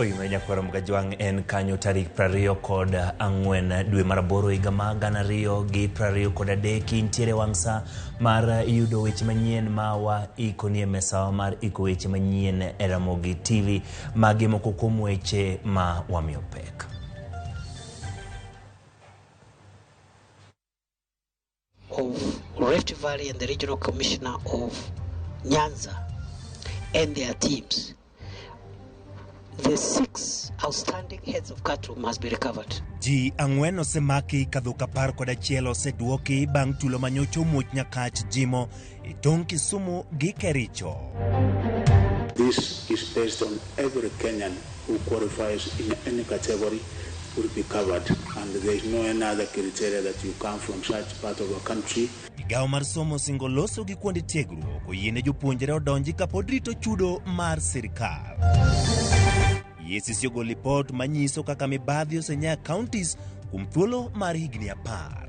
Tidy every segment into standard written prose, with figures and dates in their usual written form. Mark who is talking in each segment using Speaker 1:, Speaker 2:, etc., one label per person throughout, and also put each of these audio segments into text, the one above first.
Speaker 1: Oyume nyakwaro Mgajwang' en kanyo tarik 24 dwe mar aboro higa ma 2023. Intiere wang' sa mar yudo weche manyien ma wa ikoni e mesawa mar iko weche manyien e Ramogi TV. Magi moko kuom weche ma wamiyo pek.
Speaker 2: Of Rift Valley and the Regional Commissioner of Nyanza and their teams. The 6 outstanding heads of cattle must be recovered.
Speaker 1: Ji 4 osemaki ka dhok 11 oseduoki bang' tulo manyocha omuoch Nyakach Jimo e tong' Kisumu gi Kericho.
Speaker 3: This is based on every Kenyan who qualifies in any category will be covered, and there is no any other criteria that you come from such part of a country.
Speaker 1: Migawo mar somo osingo loso gi kuonde tiegruok oyiene jopuonjre odonji kapod rito chudo mar sirkal. EACC ogolo lipot manyiso kaka mibadhi osenya counties kuom thuolo mar higni 10.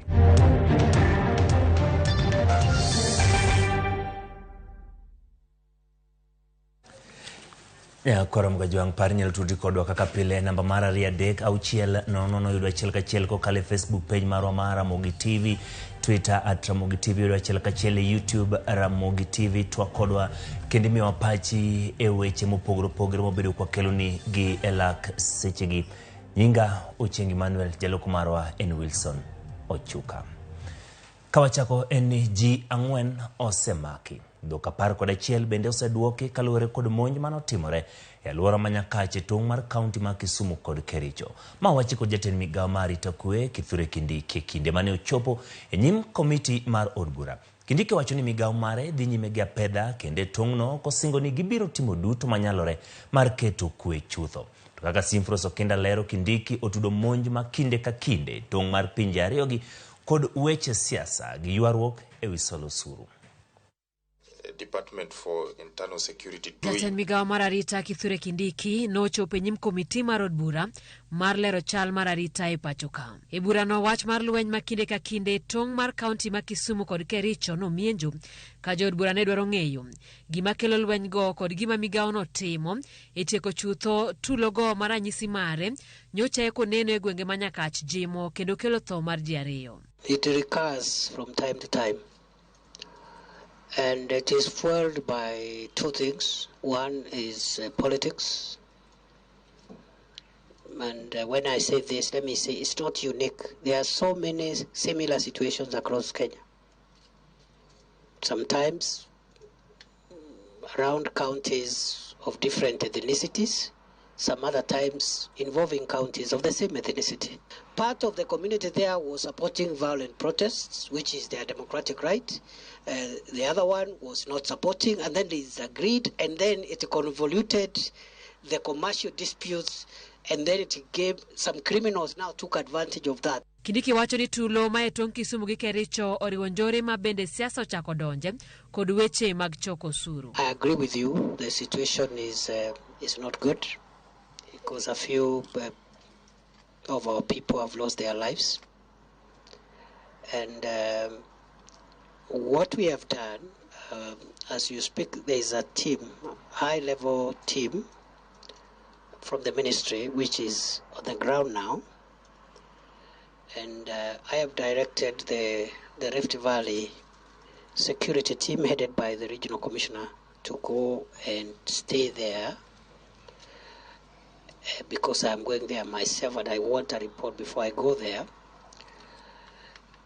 Speaker 1: Ya, koro Mgajwang' par nyalo tudri kodwa kaka pile namba mar 2 3 6 0 0 yudo 1 ka 1 kokalo e Facebook page marwa mar Ramogi TV, Twitter at Ramogi TV yudo 1 ka 1, YouTube Ramogi TV. Twak kodwa kendo imiyowa pachi e weche mopogore opogore mobedo kwakeloni gi e lak sechegi. Nyinga Ochieng' Emmanuel, jaloko marwa en Wilson Ochuka. Kawachako en ni ji 4 osemaki. Dhok 11 bende oseduoki kaluwore kod monj manotimore e alwora ma Nyakach e tong' mar kaunti ma Kisumu kod Kericho. Ma owachi kod jatend migawo mar arita kwe Kithure Kindiki e kinde mane ochopo e nyim komiti mar od bura. Kindiki owacho ni migawo mare dhi nyime gi apedha kendo e tong'no kosingo ni gibiro timo duto manyalore mar keto kwe chutho. To kaka Simfros Okinda lero, Kindiki otudo monj ma kinde ka kinde e tong' mar pinje ariyogi kod weche siasa gi ywaruok ewi solo osuru.
Speaker 4: Department for Internal Security doing.
Speaker 5: Jatend migawo mar arita Kithure Kindiki nochopo e nyim komiti mar od bura mar lero chal mar arita e pacho ka. E burano wach mar lweny ma kinde ka kinde tong' mar kaunti ma Kisumu kod Kericho nomienjo ka jood bura ne dwaro ng'eyo gima kelo lweny go kod gima migawono timo e tieko chutho tulogo ma ranyisi mare nyocha eko neno e gwenge ma Nyakach jimo kendo kelo tho mar ji 2.
Speaker 2: It recurs from time to time. And it is fueled by 2 things. One is politics. And when I say this, let me say it's not unique. There are so many similar situations across Kenya. Sometimes around counties of different ethnicities, some other times involving counties of the same ethnicity. Part of the community there was supporting violent protests, which is their democratic right. The other one was not supporting, and then they disagreed, and then it convoluted the commercial disputes, and then it gave some criminals now took advantage of that.
Speaker 5: Kindiki wacho ni tulo ma e tong' Kisumu gi Kericho oriwo njore ma bende siasa ochako donje kod weche mag choko osuru.
Speaker 2: I agree with you, the situation is not good because a few of our people have lost their lives. And what we have done, as you speak, there is a team, high-level team from the ministry, which is on the ground now. And I have directed the Rift Valley security team headed by the regional commissioner to go and stay there because I'm going there myself and I want a report before I go there.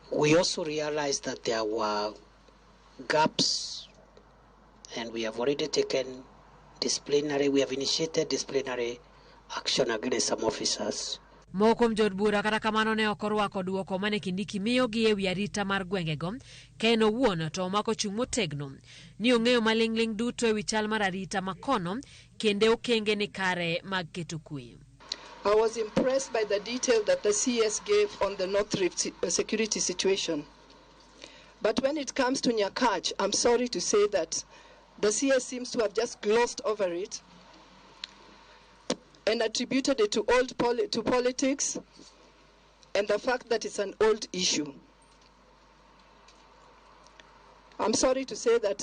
Speaker 2: We also realized that there were gaps, and we have already taken disciplinary, we have initiated disciplinary action against some officers.
Speaker 5: Moko kuom jood bura kata kamano ne ok orwako duoko mane Kindiki miyogi e wi arita mar gwengego, ka en owuon to omako chung' motegno ni ong'eyo maling'ling' duto e wi chal mar arita makono kendo okenge ni kare mag keto kwe.
Speaker 6: I was impressed by the detail that the CS gave on the North Rift security situation. But when it comes to Nyakach, I'm sorry to say that the CS seems to have just glossed over it and attributed it to politics and the fact that it's an old issue. I'm sorry to say that,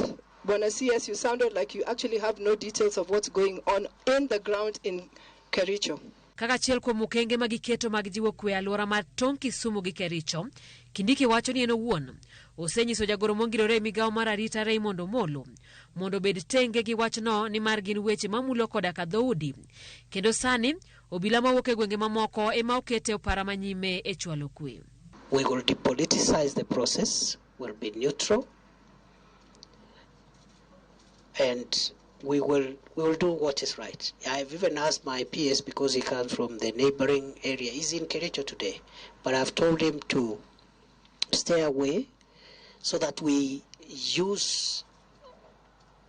Speaker 6: Bwana CS, you sounded like you actually have no details of what's going on in the ground in Kericho.
Speaker 5: Kaka achiel kuom okenge ma giketo mag jiwo kwe e alwora mar tong' Kisumu gi Kericho, Kindiki wacho ni en owuon osenyiso jagoro mongirore e migawo mar arita Raymond Omolo mondo obed tenge gi wachno nimar gin weche mamulo koda ka dhoudi. Kendo sani obila mawuok e gwenge mamoko ema okete opara manyime e chwalo kwe.
Speaker 2: We will depoliticize the process, we'll be neutral, and we will do what is right. I've even asked my PS, because he comes from the neighboring area. He's in Kericho today, but I've told him to stay away so that we use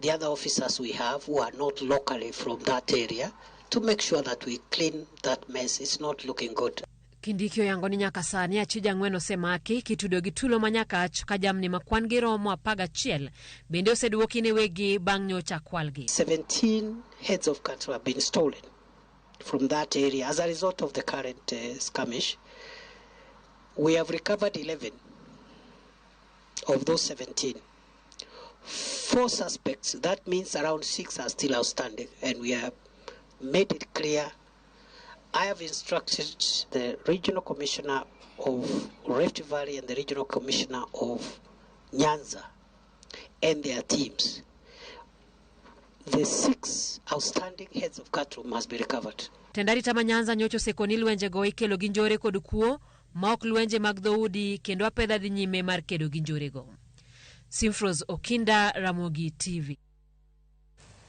Speaker 2: the other officers we have who are not locally from that area to make sure that we clean that mess. It's not looking good.
Speaker 5: Kindiki oyango ni nyaka sani achije ang'wen osemaki kitudo gi tulo ma Nyakach ka jamni ma kwan gi romo 11 bende oseduoki ne wegi bang' nyocha kwalgi.
Speaker 2: 17 heads of cattle have been stolen from that area as a result of the current skirmish. We have recovered 11 of those 17. 4 suspects, that means around 6 are still outstanding, and we have made it clear. I have instructed the Regional Commissioner of Rift Valley and the Regional Commissioner of Nyanza and their teams. The 6 outstanding heads of cattle must be recovered.
Speaker 5: Tend arita ma Nyanza nyocha osekoni lwenjego ikelo gi njore kod kuo ma ok lwenje mag dhoudi kendo apedha dhi nyime mar kedo gi njorego. Simfros Okinda, Ramogi TV.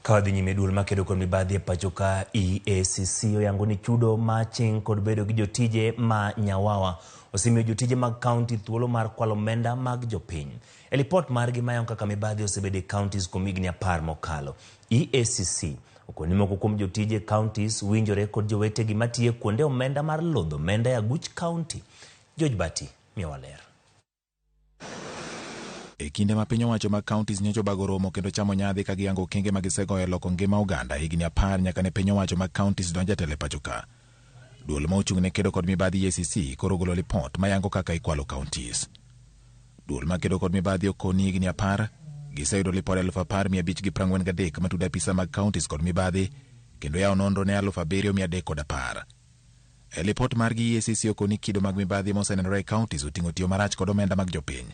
Speaker 1: Ka wadhi nyime, duol makedo kod mibadhi e pacho ka EACC oyango ni chudo ma aching' kod bedo gi jotije ma nyawawa osemiyo jotije mag kaunti thuolo mar kwalo omenda mag jopiny. E lipot margi mayango kaka mibadhi osebedo e counties kuom higni 10 mokalo, EACC okoni moko kuom jotije counties winjore kod jowetegi matiyo kuonde omenda mar lodho omenda e aguch kaunti. George Bati miyowa ler.
Speaker 7: E kinde ma piny owacho mag counties nyocha obago romo kendo chamo nyadhi ka giyango okenge ma gisegoyo e loko ngima oganda higni 10 nyaka ne piny owacho mag counties donjo e telo e pacho ka. Duol ma ochung' ne kedo kod mibadhi EACC koro ogolo lipot mayango kaka ikwalo counties. Duol ma kedo kod mibadhi okoni higni 10 giseyudo lipot 10,543 matudo apisa mag counties kod mibadhi kendo yawo nonro ne 7,310. E lipot margi EACC okoni kido mag mibadhi mosenenore e counties oting'o tiyo marach kod omenda mag jopiny,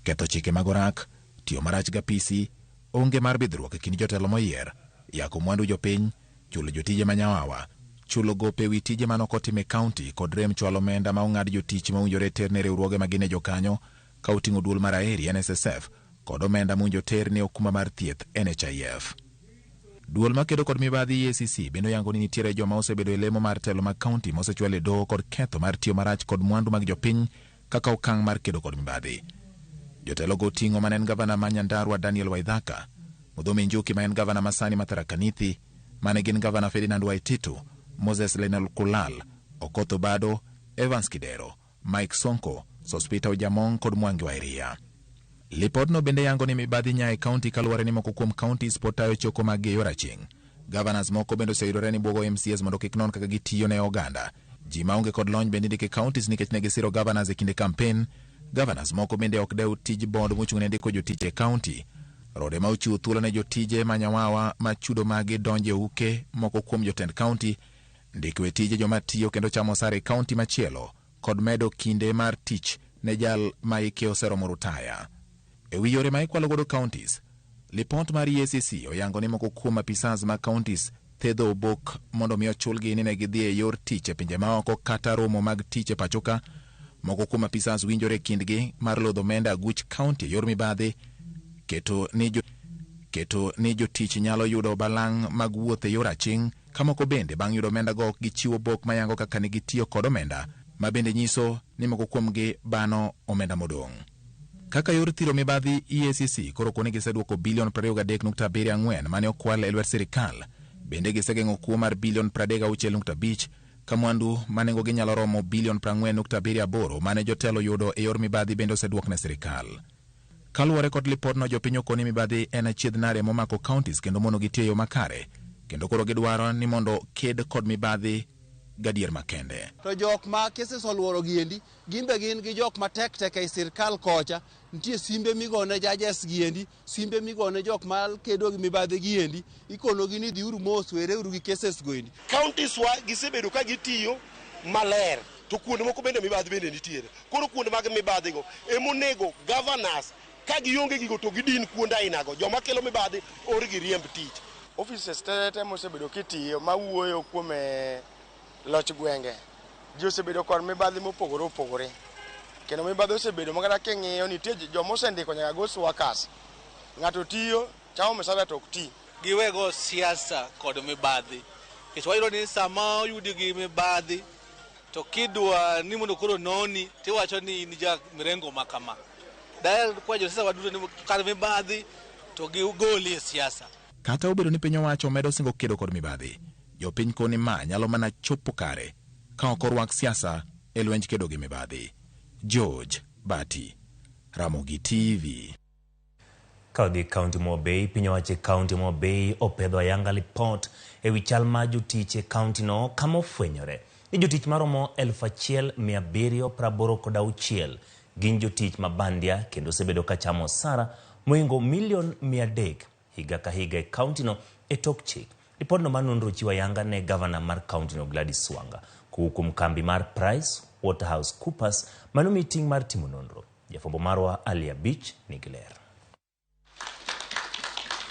Speaker 7: ketho chike mag orak, tiyo marach gi apisi, onge mar bidhruok e kind jotelo moyier, yako mwandu jopiny, chulo jotije manyawawa, chulo gope wi tije mane ok otim e kaunti kod rem chwalo omenda ma ong'ad jotich mowinjore ter ne riwruoge ma gin e jokanyo ka oting'o duol mar Aheri NSSF kod omenda mowinjo ter ne okumba mar thieth NHIF. Duol makedo kod mibadhi EACC bende oyango ni nitiere joma osebedo e lemo mar telo mag kaunti mosechwal e doho kod ketho mar tiyo marach kod mwandu mag jopiny kaka okang' mar kedo kod mibadhi. Jotelogo oting'o mane en gavana ma Nyandarua Daniel Waithaka, Muthomi Njuki ma en gavana masani ma Tharaka Nithi, mane gin gavana Ferdinand Waititu, Moses Lenolkulal, Okoth Obado, Evans Kidero, Mike Sonko, Sospeter Ojamong kod Mwangi wa Iria. Lipodno bende yango ni mibadhi nya e kaunti kaluwore ni moko kuom counties pod tayo choko mag gi e yor aching'. Governors moko bende oseyudore ni bwogo MCAs mondo kik non kaka gitiyo ne oganda. Ji maonge kod lony bende indiko e counties nikech ne gisiro governors e kinde campaign. Governors moko bende ok dew tij board mochung' ne ndiko jotich e county. Rode ma ochiwo thuolo ne jotije ma nyawawa ma chudo magi donjo e uke moko kuom jotend county, ndiko e tije joma tiyo kendo chamo osara e county machielo kod medo kinde mar tich ne jal ma hike oseromo rutaya. E wi yore ma ikwalo godo counties, lipot mar EACC oyango ni moko kuom apisas mag counties thedho obok mondo mi ochulgi ni ne gidhi e yor tich e pinje maoko kata romo mag tich e pacho ka. Moko kuom apisas winjore e kindgi mar lodho omenda aguch county e yor mibadhi, keto ni jotich nyalo yudo balang' mag wuoth e yor aching', ka moko bende bang' yudo omenda go ok gichiwo obok mayango kaka ne gitiyo kod omenda, ma bende nyiso ni moko kuomgi bano omenda modong'. Kaka yor thiro mibadhi, EACC koro koni giseduoko bilion 23.74 mane okwal e lwet sirikal. Bende gisegeng'o kuo mar bilion 36.5 ka mwandu ma nengogi nyalo romo bilion 40.78 mane jotelo yudo e yor mibadhi bende oseduok ne sirikal. Kaluwore kod lipodno, jopiny okoni mibadhi en achiedh nade momako counties kendo mono gitiyo e yo makare, kendo koro gidwaro ni mondo ked kod mibadhi gadier makende.
Speaker 8: To jok ma cases oluoro giendi, gin be gin gi jok matek tek ei sirkal kocha, nitie simbe migone judges giendi, simbe migone jok ma kedo gi mibadhi giendi, ikonogi ni dhiuru mos, wereuru gi cases go endi.
Speaker 4: Counties wa gisebedo ka gitiyo maler, to kuonde moko bende mibadhi bende nitiere. Koro kuonde mag mibadhi go emonego governors ka gionge gigo to gidin kuonde ainago. Joma kelo mibadhi or gi riemb tich.
Speaker 9: Offices te mosebedo kitiyo mawuoyo kuom loch gwenge, ji osebedo kod mibadhi mopogore opogore. Kendo mibadhi osebedo makata king'iyo nitie joma osendiko nyaka ghost workers. Ng'ato tiyo, chamo misara to ok ti.
Speaker 10: Giwego siasa kod mibadhi. Nikech wayudo ni sama oyudi gi mibadhi to kidwa ni mondo koro noni tiwacho ni in ja mirengo ma kama. Daher kwa josiasa waduto ni kar mibadhi to gigoli e siasa.
Speaker 7: Kata obedo ni piny owacho medo singo kedo kod mibadhi, jopiny koni ma nyalo mana chopo kare ka ok orwak siasa e lwenj kedo gi mibadhi. George Bati, Ramogi TV.
Speaker 1: Ka odhi kaunti ma Homa Bay, piny owacho e kaunti ma Homa Bay opedho ayanga lipot ewi chal mar jotich e kaunti no kama ofwenyore ni jotich maromo 1786 gin jotich ma bandia kendo osebedo ka chamo osara mohingo milion 300 higa ka higa e kaunti no e tok chik. Ripodno mar nonro chiwo ayanga ne gavana mar kaunti no Gladys Wanga kowuok kuom kambi mar Price Waterhouse Coopers manomi ting' mar timo nonro. Jafwambo marwa Ali Abich nigi ler.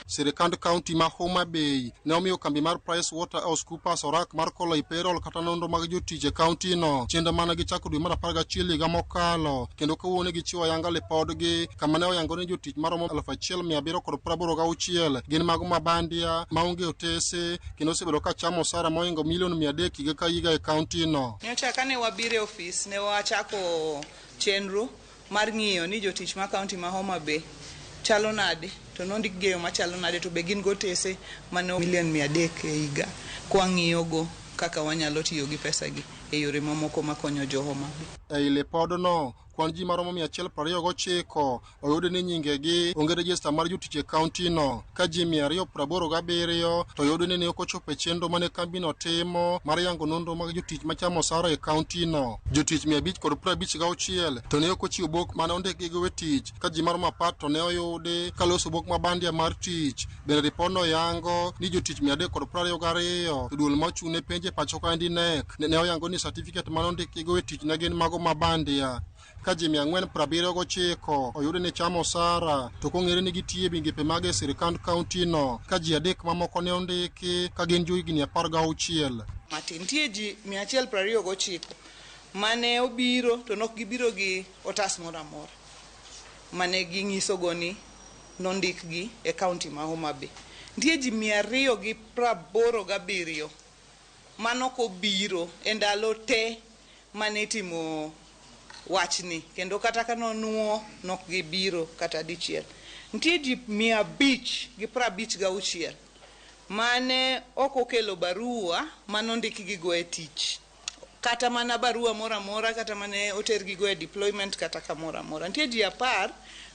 Speaker 11: Sirikand kaunti ma Homa Bay ne omiyo kambi mar Price Waterhouse Coopers orak mar kolo e payroll kata nonro mag jotich e kaunti no chenro mane gichako dwe mar 11 higa mokalo, kendo kawuono gichiwo ayanga lipodgi kama ne oyango ni jotich maromo 1786 gin mago mabandia maonge otese kendo osebedo ka chamo osara mohingo milion 300 higa ka higa e kaunti no.
Speaker 12: Nyocha kane wabiro e ofis ne wachako chenro mar ng'iyo ni jotich ma kaunti ma Homa Bay chalo nade, to nondik gi e yo machalo nade, to be gin gotese mano milion 300 e higa, kwang'iyogo kaka wanyalo tiyo gi pesa gi e yore mamoko makonyo jo Homa Bay.
Speaker 11: Ei lipodno, kwan ji maromo 129 oyud ni nyingegi onge rejesta mar jotich e kaunti no, ka ji 287 to oyud ni ne ok ochopo e chenro mane kambino timo mar yango nonro mag jotich machamo osara e kaunti no. Jotich 556 to ne ok ochiwo bok mane ondikgi go e tich, ka ji maromo 10 to ne oyudi kaloso bok mabandia mar tich. Bende ripodno yango ni jotich 322 to duol mochung' ne penj e pacho kaendi KNEC ne oyango ni certificate mane ondikgi go e tich ne gin mago mabandia. Ka ji 479 oyud ni chamo osara to kong'ere ni gitiyo e migepe mag e sirikand kaunti no, ka ji 3 mamoko ne ondiki ka gin johigni 16.
Speaker 12: Matin nitie ji 129 mane obiro to nok gibiro gi otas moro amora mane ging'isogo ni nondikgi e kaunti ma Homa Bay. Nitie ji 287 manok obiro e ndalo te mane itimo wachni, kendo kata ka nonuo nok gibiro kata dichiel. Nitie ji 556 mane ok okelo barua manondikgi go e tich, kata mana barua moro amora, kata mane otergi go e deployment, kata kamoro amora. Nitie ji 10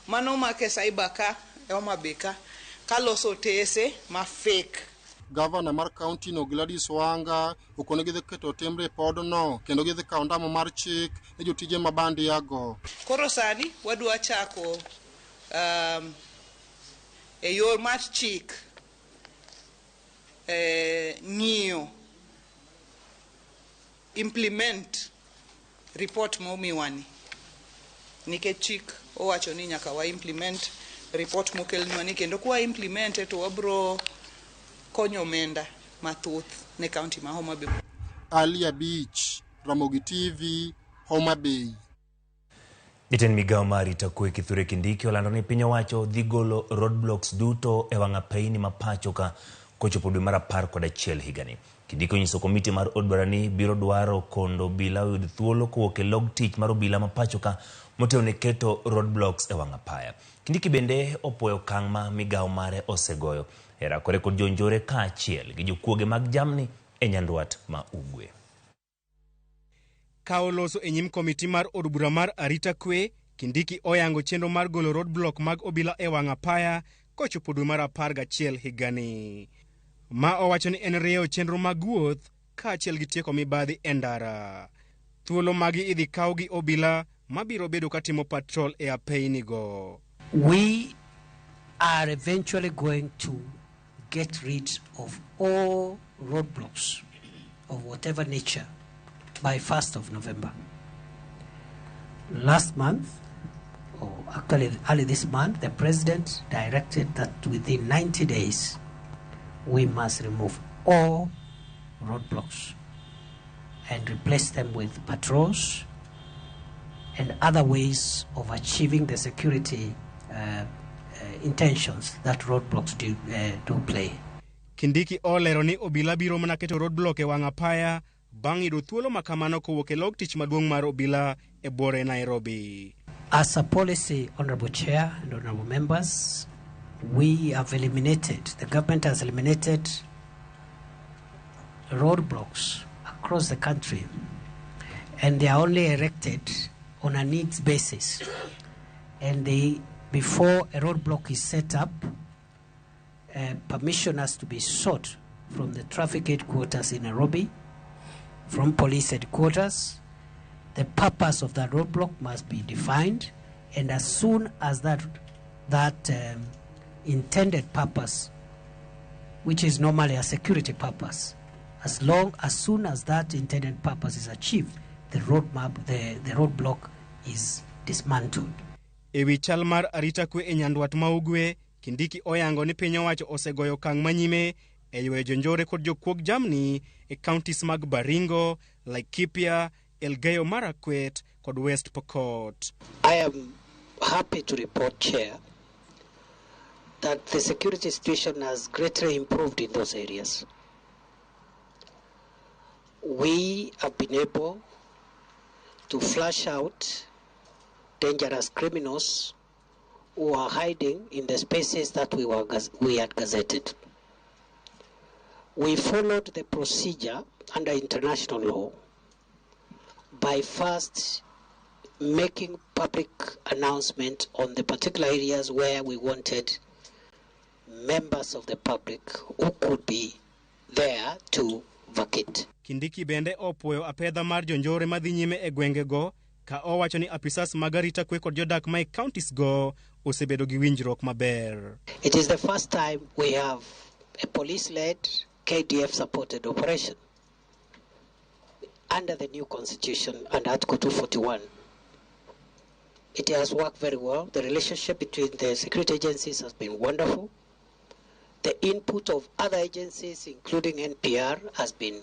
Speaker 12: manomak e cyber ka e Homa Bay ka kaloso otese ma fake.
Speaker 11: Gavana mar kaunti no Gladys Wanga okone gidhi keto tim ripodno kendo gidhi kawo ndamo mar chik ne jotije mabandia go.
Speaker 12: Koro sani wadwa chako e yor mar chik ng'iyo implement report momiwani, nikech chik owacho ni nyaka wa implement report mokelnwa ni, kendo kwa implement to wabro konyo omenda mathoth ne kaunti ma Homa Bay.
Speaker 11: Ali Abich, Ramogi TV, Homa Bay.
Speaker 1: Jatend migawo mar arita kwe Kithure Kindiki olando ni piny owacho dhi golo roadblocks duto e wang' apeini ma pacho ka kochopo dwe mar 11 higani. Kindiki onyiso komiti mar od bura ni biro dwaro kondo obila oyud thuolo kowuok e log tich mar obila ma pacho ka motelo ne keto roadblocks e wang' apaya. Kindiki bende opuoyo okang' ma migawo mare osegoyo e rakore kod jonjore kaachiel gi jokuoge mag jamni e Nyandwat ma Ugwe.
Speaker 13: Ka oloso e nyim komiti mar od bura mar arita kwe, Kindiki oyango chenro mar golo roadblock mag obila e wang' apaya kochopo dwe mar 11 higani. Ma owacho ni en rieyo chenro mag wuoth kaachiel gi tieko mibadhi e ndara. Thuolo magi idhi kaw gi obila mabiro bedo katimo patrol e apeynigo.
Speaker 2: We are eventually going to get rid of all roadblocks of whatever nature by 1st of November. Last month, or actually early this month, the president directed that within 90 days we must remove all roadblocks and replace them with patrols and other ways of achieving the security intentions that roadblocks do play.
Speaker 13: Kindiki olero ni obila biro mana keto roadblock e wang' apaya bang' yudo thuolo ma kamano kowuok e log tich maduong' mar obila e buore Nairobi.
Speaker 2: As a policy, Honorable Chair and Honorable Members, we have eliminated, the government has eliminated roadblocks across the country, and they are only erected on a needs basis. And before a roadblock is set up, permission has to be sought from the traffic headquarters in Nairobi, from police headquarters. The purpose of that roadblock must be defined, and as soon as that intended purpose, which is normally a security purpose, as soon as that intended purpose is achieved, the roadblock is dismantled.
Speaker 13: E wi chal mar arita kwe e nyandwat ma ugwe, Kindiki oyango ni piny owacho osegoyo okang' manyime e ywayo jonjore kod jokuog jamni e counties mag Baringo, Laikipia, Elgeyo Marakwet kod West Pokot.
Speaker 2: I am happy to report, Chair, that the security situation has greatly improved in those areas. We have been able to flush out dangerous criminals who are hiding in the spaces that we had gazetted. We followed the procedure under international law by first making public announcement on the particular areas where we wanted members of the public who could be there to vacate.
Speaker 13: Kindiki bende opuoyo apedha mar jonjore madhi nyime e gwengego ka owacho ni apisas mag arita kwe kod jodak ma e counties go osebedo gi winjruok maber.
Speaker 2: It is the first time we have a police-led, KDF-supported operation under the new constitution and Article 241. It has worked very well. The relationship between the security agencies has been wonderful. The input of other agencies, including NPR, has been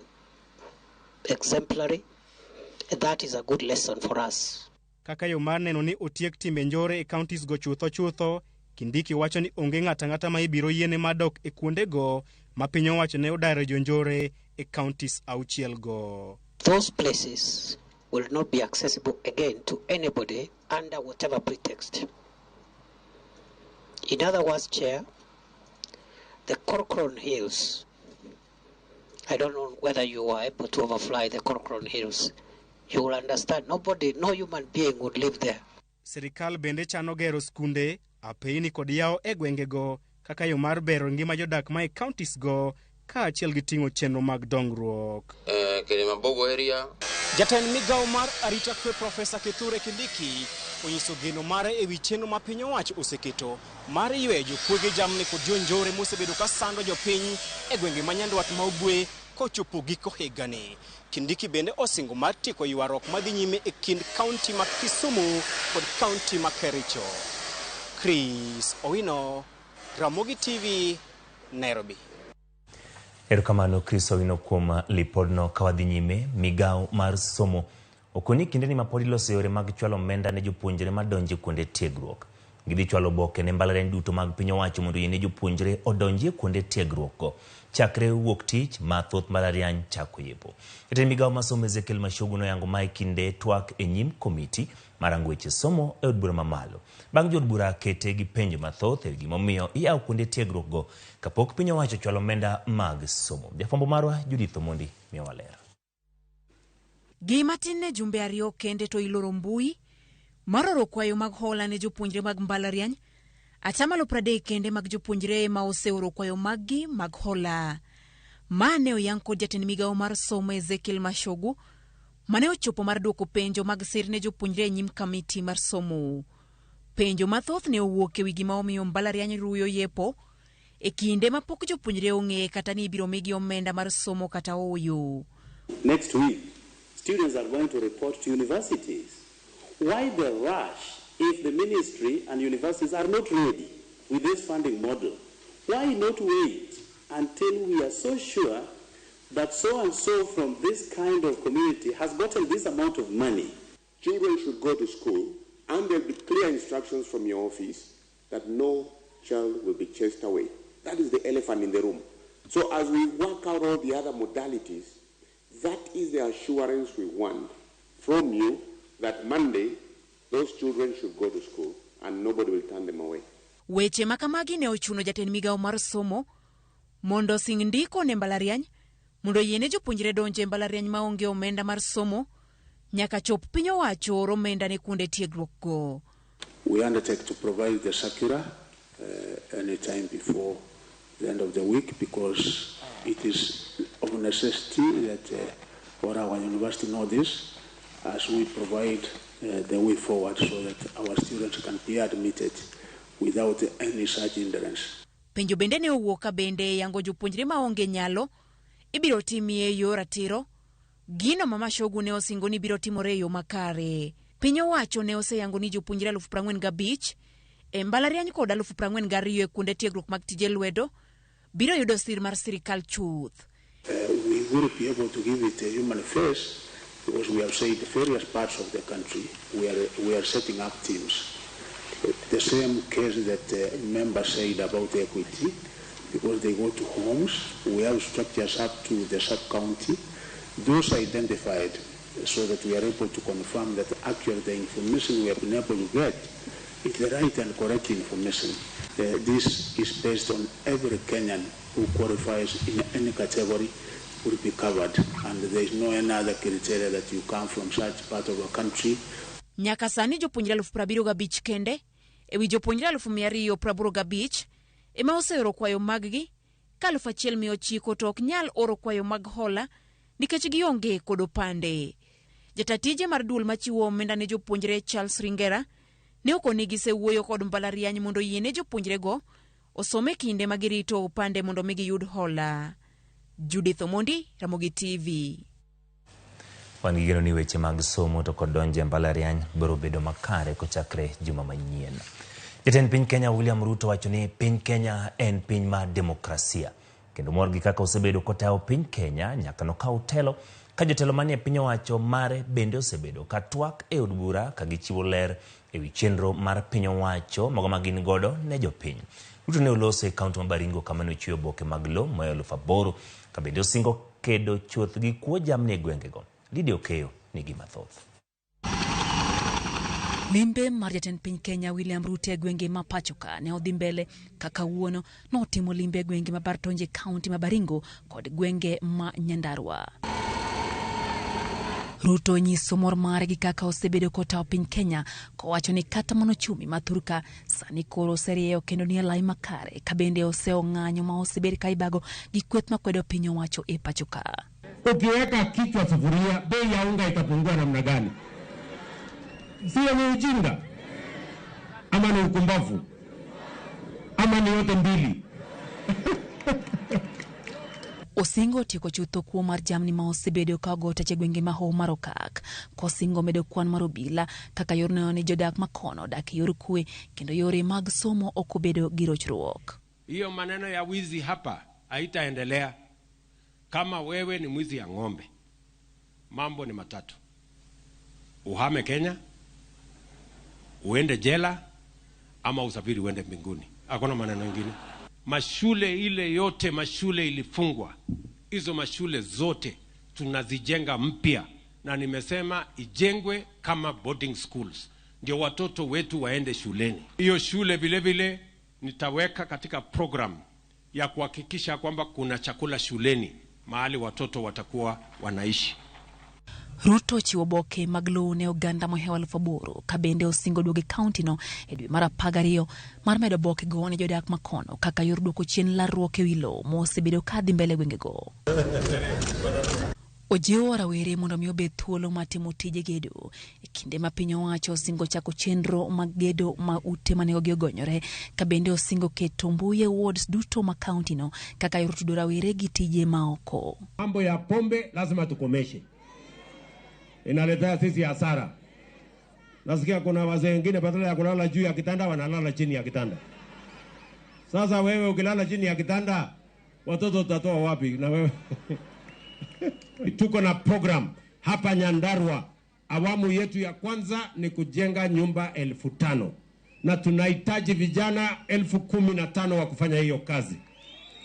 Speaker 2: exemplary. That is a good lesson for us.
Speaker 13: Kaka yo mar neno ni otiek timbe njore e counties go chutho chutho, Kindiki wacho ni onge ng'ato ang'ata ma ibiro yiene mar dok e kuondego ma piny owacho ne odaro jonjore e counties auchiel go.
Speaker 2: Those places will not be accessible again to anybody under whatever pretext. In other words, Chair, the Corcoran Hills, I don't know whether you are able to overfly the Corcoran Hills. You will understand nobody, no human being would live there.
Speaker 13: Sirikal bende chano gero skunde, apeyni kod yawo e gwengego kaka yo mar bero ngima jodak ma e counties go kaachiel gi ting'o chenro mag dongruok.
Speaker 14: Kilimambogo area.
Speaker 13: Jatend migawo mar arita kwe Profesa Kithure Kindiki onyiso geno mare ewi chenro ma piny owacho oseketo mar yweyo jokuoge jamni kod jonjore mosebedo ka sando jopiny e gwenge ma nyandwat ma ugwe kochopo giko higani. Kindiki bende osingo mar tieko ywaruok madhi nyime e kind kaunti ma Kisumu kod kaunti ma Kericho. Chris Owino, Ramogi TV, Nairobi.
Speaker 1: Erokamano Chris Owino kuom lipodno. Ka wadhi nyime, migawo mar somo okoni kindeni ma pod iloso yore mag chwalo omenda ne jopuonjre madonjo e kuonde tiegruok. Gidhi chwalo oboke ne mbalariany duto mag piny owacho mondo oyiene jopuonjre odonji e kuonde tiegruok go. Chakre wuok tich ma thoth mbalariany chako yepo. Jatend migawo mar somo Ezekiel Machogu noyango mae kinde twak e nyim komiti mar rango weche somo e od bura mamalo. Bang' jood bura kete gi penjo mathoth e gimomiyo iyawo kuonde tiegruok go kapok piny owacho ochwalo omenda mag somo. Jafwambo marwa Judith Omondi miyowa ler.
Speaker 15: Gima tin ne jumbe 2 kende to iloro mbui mar oro kwayo mag hola ne jopuonjre mag mbalariany. 30% kende mag jopuonjre ma oseoro kwayo maggi mag hola. Ma ne oyang kod jatend migawo mar somo Ezekiel Machogu mane ochopo mar duoko penjo mag sir ne jopuonjre e nyim kamiti mar somo. Penjo mathoth ne owuok e wi gima omiyo mbalariany ruyo yepo e kinde ma pok jopuonjre ong'eye kata ni ibiro migi omenda mar somo kata ooyo.
Speaker 16: Next week, students are going to report to universities. Why the rush if the ministry and universities are not ready with this funding model? Why not wait until we are so sure that so-and-so from this kind of community has gotten this amount of money?
Speaker 17: Children should go to school, and there will be clear instructions from your office that no child will be chased away. That is the elephant in the room. So as we work out all the other modalities, that is the assurance we want from you that Monday those children should go to school and nobody will turn them away.
Speaker 15: Weche makamagi ne ochuno jatend migawo mar somo mondo osing ndiko ne mbalariany mondo oyiene jopuonjre donjo e mbalariany maonge omenda mar somo nyaka chop piny owacho or omenda ne kuonde tiegruok go.
Speaker 3: We undertake to provide the circular any time before the end of the week, because it is of necessity that all our university know this as we provide the way forward so that our students can be admitted without any such hindrance.
Speaker 15: Penjo bende ne owuok ka bende yango jopuonjre maonge nyalo ibiro timie yor ratiro, gino ma Machogu ne osingo ni biro timore e yo makare. Piny owacho ne oseyango ni jopuonjre 45,000 e mbalariany kod 42,000 e kuonde tiegruok mag tije lwedo biro yudo sir mar sirikal chuth.
Speaker 3: We will be able to give it a human face because we have said various parts of the country we are setting up teams. The same case that the member said about equity, because they go to homes, we have structures up to the sub-county, those identified so that we are able to confirm that actually the information we have been able to get is the right and correct information. This is based on every Kenyan who qualifies in any category will be covered, and there is no any other criteria that you come from such part of a country.
Speaker 15: Nyaka sani jopuonjre 75,000 kende ewi jopuonjre 285,000 ema oseoro kwayo maggi ka 1,900 to ok nyal oro kwayo mag hola nikech gionge kod opande. Jata tije mar duol machiwo omenda ne jopuonjre Charles Ringera ne okoni gisewuoyo kod mbalariany mondo oyiene jopuonjrego osom e kinde ma girito opande mondo mi giyud hola. Judith Omondi, Ramogi TV.
Speaker 1: Wan gi geno ni weche mag somo to kod donjo e mbalariany biro bedo makare kochakre juma manyien. Jatend piny Kenya William Ruto wacho ni piny Kenya en piny mar demokrasia kendo mor gi kaka osebedo kotayo piny Kenya nyaka nokaw telo ka jotelo manie piny owacho mare bende osebedo ka twak e od bura ka gichiwo ler ewi chenro mar piny owacho mago ma gin godo ne jopiny. Ruto ne oloso e kaunti ma Baringo kama ne ochiwo oboke mag lowo moya 8,000 ka bende osingo kedo chuth gi kuo jamni e gwengego. Lydia Okeyo nigi mathoth.
Speaker 18: Limbe mar jatend piny Kenya William Ruto e gwenge ma pachoka ne odhi mbele kaka wuono notimo limbe e gwenge ma Bartonje, kaunti ma Baringo kod gwenge ma Nyandarua. Ruto nyiso mor mare gi kaka osebedo kotayo piny Kenya kowacho ni kata mana ochumi ma thurka sani koro oserieyo kendo nie lai makare ka bende oseyo ng'anyo ma osebed ka ibago gi kweth makwedo piny owacho e pacho ka.
Speaker 19: Ukiweka kichwa sufuria, bei ya unga itapungua namna gani? Sio ni ujinga ama ni ukumbavu ama ni yote mbili?
Speaker 18: Osingo otieko chutho kuo mar jamni ma osebedo ka ogo tach e gwenge ma Hoho mar Okak kosingo medo kwan mar obila kaka yor neno ni jodak makono odak e yor kwe kendo yore mag somo ok obedo gi rochruok.
Speaker 20: Hiyo maneno ya wizi hapa haitaendelea. Kama wewe ni mwizi ya ng'ombe, mambo ni matatu: uhame Kenya, uende jela, ama usafiri uende mbinguni. Hakuna maneno mengine. Mashule ile yote, mashule ilifungwa, hizo mashule zote tunazijenga mpya, na nimesema ijengwe kama boarding schools, ndio watoto wetu waende shuleni. Hiyo shule vile vile nitaweka katika program ya kuhakikisha kwamba kuna chakula shuleni mahali watoto watakuwa wanaishi.
Speaker 18: Ruto ochiwo oboke mag lowo ne oganda mohewo 8,000 ka bende osingo duogo e kauntino e dwe mar 12 mar medo obokego ne jodak makono kaka yor duoko chien larruok e wi lowo mosebedo ka dhi mbele e gwengego. Ojiwo rawere mondo mi obed thuolo mar timo tije gedo e kinde ma piny owacho osingo chako chenro mag gedo ma ute manengogi ogonyore ka bende osingo keto mbui e wards duto ma kauntino kaka yor tudo rawere gi tije maoko.
Speaker 19: Mambo ya pombe lazima tukomeshe, inaletea sisi hasara. Nasikia kuna wazee wengine badala ya kulala juu ya kitanda wanalala chini ya kitanda. Sasa wewe ukilala chini ya kitanda watoto utatoa wapi? Na wewe tuko na program hapa Nyandarua. Awamu yetu ya kwanza ni kujenga nyumba 5,000 na tunahitaji vijana 15,000 wa kufanya hiyo kazi.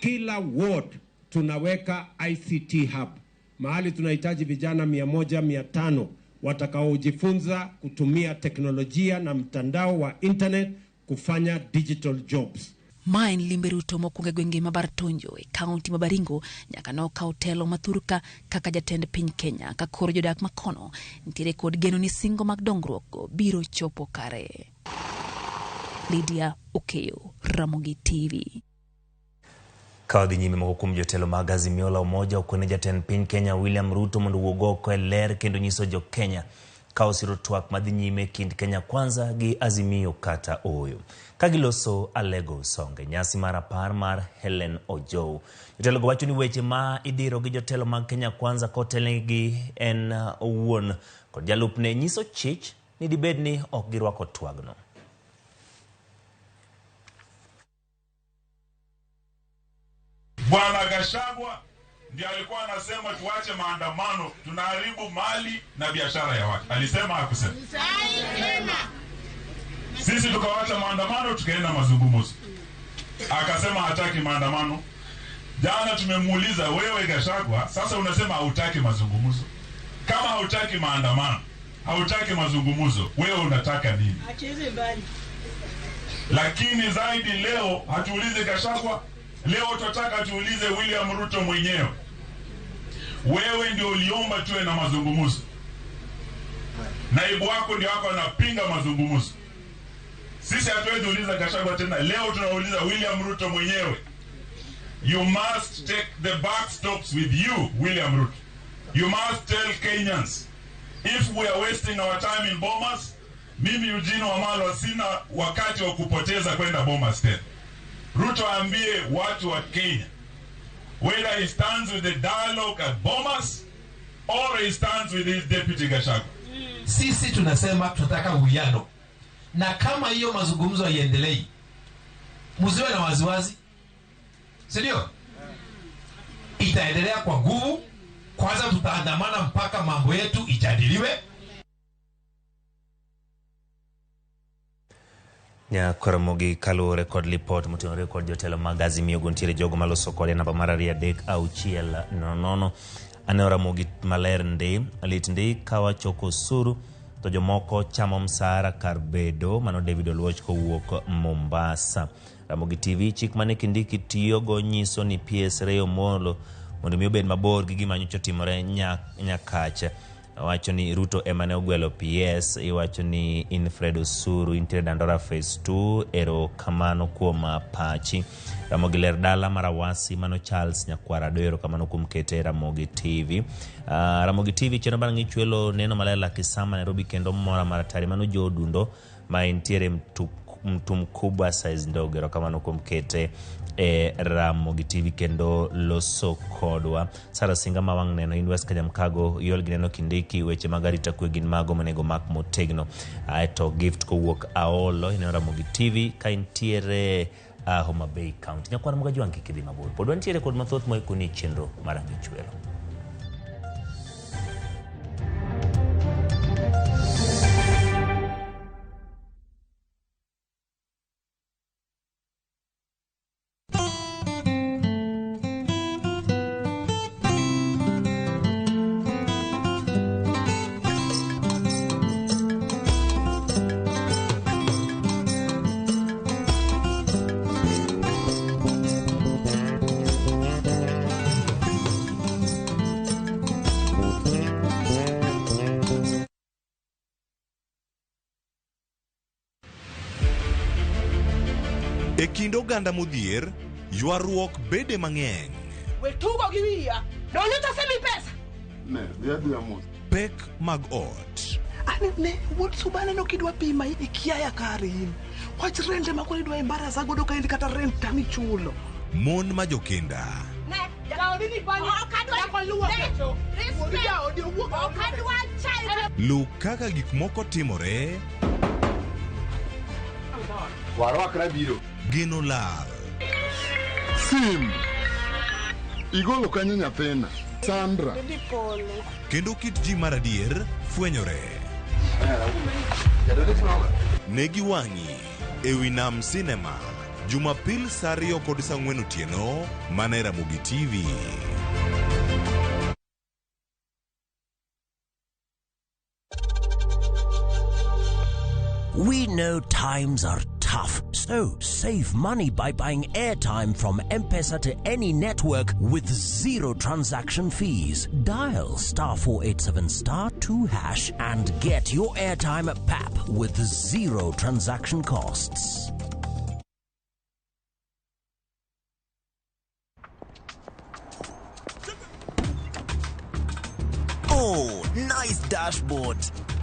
Speaker 19: Kila ward tunaweka ICT hub, mahali tunahitaji vijana 100, 500 watakaojifunza kutumia teknolojia na mtandao wa internet kufanya digital jobs.
Speaker 18: Ma en limbe Ruto mokwongo e gwenge ma Bartonjo e kaunti ma Baringo nyaka nokaw telo ma thurka kaka jatend piny Kenya ka koro jodak makono nitiere kod geno ni singo mag dongruok go biro chopo kare. Lydia Okeyo, Ramogi TV.
Speaker 1: Ka wadhi nyime, moko kuom jotelo mag Azimio la Umoja okone jatend piny Kenya William Ruto mondo owuog oko e ler kendo nyiso jo Kenya ka osiro twak madhi nyime kind Kenya Kwanza gi Azimio kata ooyo. Ka giloso Alego Usonge, nyasi mar apar mar Hellen Ojou. Jotelo go wacho ni weche ma idiro gi jotelo mag Kenya Kwanza kotelnegi en owuon kod jalupne nyiso chich ni dibed ni ok girwako twagno.
Speaker 21: Bwana Gachagua ndiye alikuwa anasema tuache maandamano, tunaharibu mali na biashara ya watu. Alisema hakusema? Sisi tukawacha maandamano tukaenda mazungumzo. Akasema hataki maandamano. Jana tumemuuliza, wewe Gachagua, sasa unasema hautaki mazungumzo. Kama hautaki maandamano, hautaki mazungumzo, wewe unataka nini?
Speaker 22: Acheze mbali.
Speaker 21: Lakini zaidi leo hatuulize Gachagua, leo tunataka tuulize William Ruto mwenyewe. Wewe ndio uliomba tuwe na mazungumzo. Naibu wako ndio wako anapinga mazungumzo. Sisi hatuwezi uliza Gachagua tena. Leo tunauliza William Ruto mwenyewe. You must take the buck stops with you, William Ruto. You must tell Kenyans, if we are wasting our time in Bomas, mimi Eugene Wamalwa sina wakati wa kupoteza kwenda Bomas tena. Ruto aambie watu wa Kenya whether he stands with the dialogue at Bomas or he stands with his deputy Gachagua.
Speaker 23: Sisi tunasema tunataka uwiano, na kama hiyo mazungumzo haiendelei, msiwe na wasiwasi, si ndio? Itaendelea kwa nguvu. Kwanza tutaandamana mpaka mambo yetu ijadiliwe.
Speaker 1: Nyakoramogi kaluwore kod lipot motenore kod jotelo mag Azimio go nitiere jogo maloso kode namba mar 2 3 6 0 0. Aneno Ramogi maler ndi, lit ndi ka wachoko osuru to jomoko chamo msara kar bedo. Mano David Oluoch kowuok Mombasa. Ramogi TV, chik mane Kindiki tiyogo nyiso ni PS Ray Omolo mondo mi obed mabor gi gima nyocha otimore Nyakach. Wacho ni Ruto ema ne ogwelo PS. Iwacho ni Infred Osuru intiere Dandora Phase 2. Erokamano kuom pachi. Ramogi ler dala mar Awasi, mano Charles Nyakwara do, erokamano kuom kete Ramogi TV. Ramogi TV chenro mar ng'ichwelo neno maler la Kisama Nairobi kendo mora mar tari, mano Jo Dundo ma intiere mtu mkubwa size ndogo, erokamano kuom kete e Ramogi TV kendo loso kodwa. Sara Singa ma wang' neno in West Kanyamkago iol gi neno Kindiki, weche mag arita kwe gin mago monego mak motegno. Aeto gift kowuok Aolo ineno Ramogi TV ka intiere Homa Bay County. Nyakwar Mugajwang' kik idhi mabor, pod wantiere kod mathoth moikoni chenro mar Ang'ichwelo.
Speaker 5: E kind oganda modhier, ywaruok bede mang'eny.
Speaker 6: We tugo gi wiya. Donjo to osemi pesa.
Speaker 5: Ne, dhi adhiya mos. Pek mag ot.
Speaker 6: Ane ne wuod suba aneno kidwa pima ikiaya kare in. Wach rente ma koro idwa embarasa godo kaendi kata rent tami chulo.
Speaker 5: Mon ma jokinda.
Speaker 6: Ne, jaodi ni pani. Ok adwa. Nyako luwo kecho. Wuod jaodi owuok. Ok adwa chai.
Speaker 5: Luw kaka gik moko timore.
Speaker 22: Warwakra biro.
Speaker 5: Geno lal.
Speaker 22: Sim. Igolo kanyo nyathina. Sandra.
Speaker 5: Kendo kit ji mar adier fwenyore. Negi wang'i e wi Nam Cinema Jumapil saa 2 kod saa 4 otieno mana e Ramogi TV.
Speaker 24: We know times are tough, so save money by buying airtime from M-Pesa to any network with zero transaction fees. Dial star 487 star 2 hash and get your airtime at PAP with zero transaction costs.
Speaker 25: Oh, nice dashboard.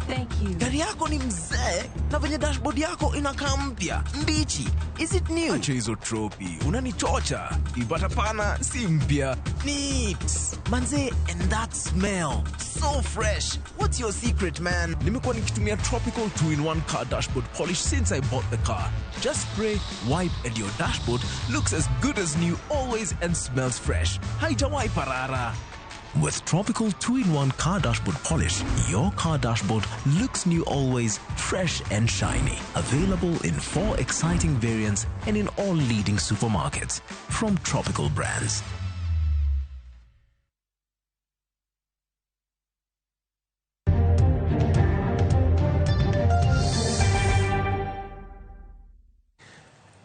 Speaker 26: Thank you.
Speaker 25: Gari yako ni mzee na venye dashboard yako inakaa mpya mbichi. Is it new?
Speaker 27: Acha hizo tropi, unanichocha. Ipata pana si mpya.
Speaker 25: Neat. Manze, and that smell. So fresh. What's your secret, man?
Speaker 27: Nimekuwa nikitumia Tropical 2-in-1 car dashboard polish since I bought the car. Just spray, wipe and your dashboard looks as good as new always and smells fresh. Haijawahi parara. With Tropical 2-in-1 car dashboard polish, your car dashboard looks new always, fresh and shiny. Available in 4 exciting variants and in all leading supermarkets. From Tropical Brands.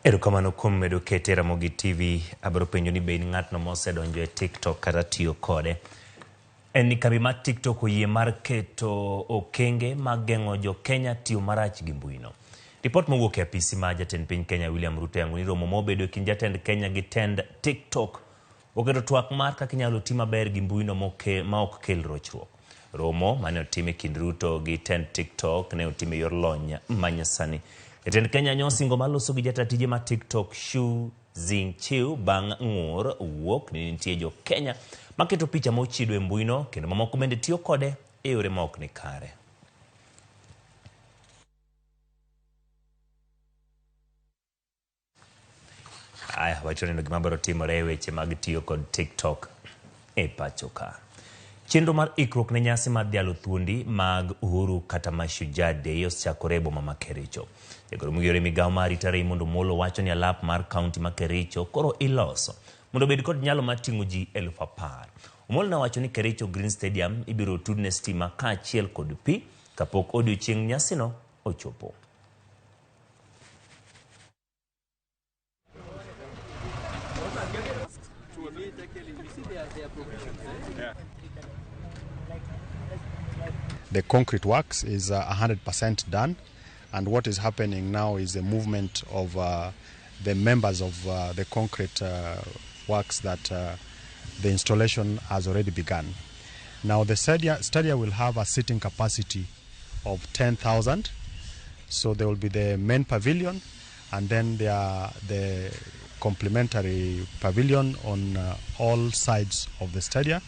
Speaker 1: Erokamano kuom medo kete Ramogi TV. Abiro penjo ni be in ng'atno mosedonjo e TikTok kata tiyo kode. En ni kambi mar TikTok oyie mar keto okenge mag geng'o jo Kenya tiyo marach gi mbuino. Ripot mowuok e apisi mar jatend piny Kenya William Ruto yango ni romo mobedo e kind jatend Kenya gi tend TikTok oketo twak mar kaka inyalo ti maber gi mbuino ma ok kel rochruok. Romo mane otim e kind Ruto gi tend TikTok ne otim e yor lony manyasani. Jatend Kenya nyosingo mar loso gi jata tije mar TikTok Shou Zi Chew bang' ng'ur wuok ni nitie jo Kenya maketo picha mochido e mbuino kendo mamoko bende tiyo kode e yore ma ok ni kare. Aya, wacho neno gima biro timore e weche mag tiyo kod TikTok e pacho ka. Chenro mar ikruok ne nyasi mar dhialo thuondi mag Uhuru kata Mashujaa Day osechakore e boma ma Kericho. Jagoro mong'ere migawo mar arita Raymond Omolo wacho ni alap mar kaunti ma Kericho koro iloso mondo obed kod nyalo mar ting'o ji 10,000. Omolo nowacho ni Kericho Green Stadium ibiro tudne stima kaachiel kod pi kapok odiochieng' nyasino ochopo.
Speaker 28: The concrete works is 100% done, and what is happening now is the movement of the members of the concrete works that the installation has already begun. Now the stadia will have a seating capacity of 10,000, so there will be the main pavilion and then there are the complementary pavilion on all sides of the stadia,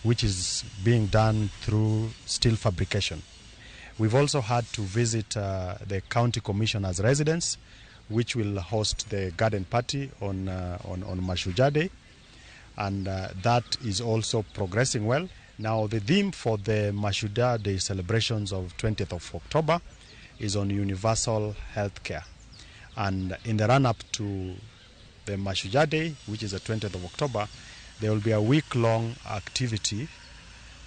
Speaker 28: which is being done through steel fabrication. We've also had to visit the county commissioner's residence, which will host the garden party on Mashujaa Day, and that is also progressing well. Now the theme for the Mashujaa Day celebrations of 20th of October is on universal health care. And in the run-up to the Mashujaa Day, which is the 20th of October, there will be a week-long activity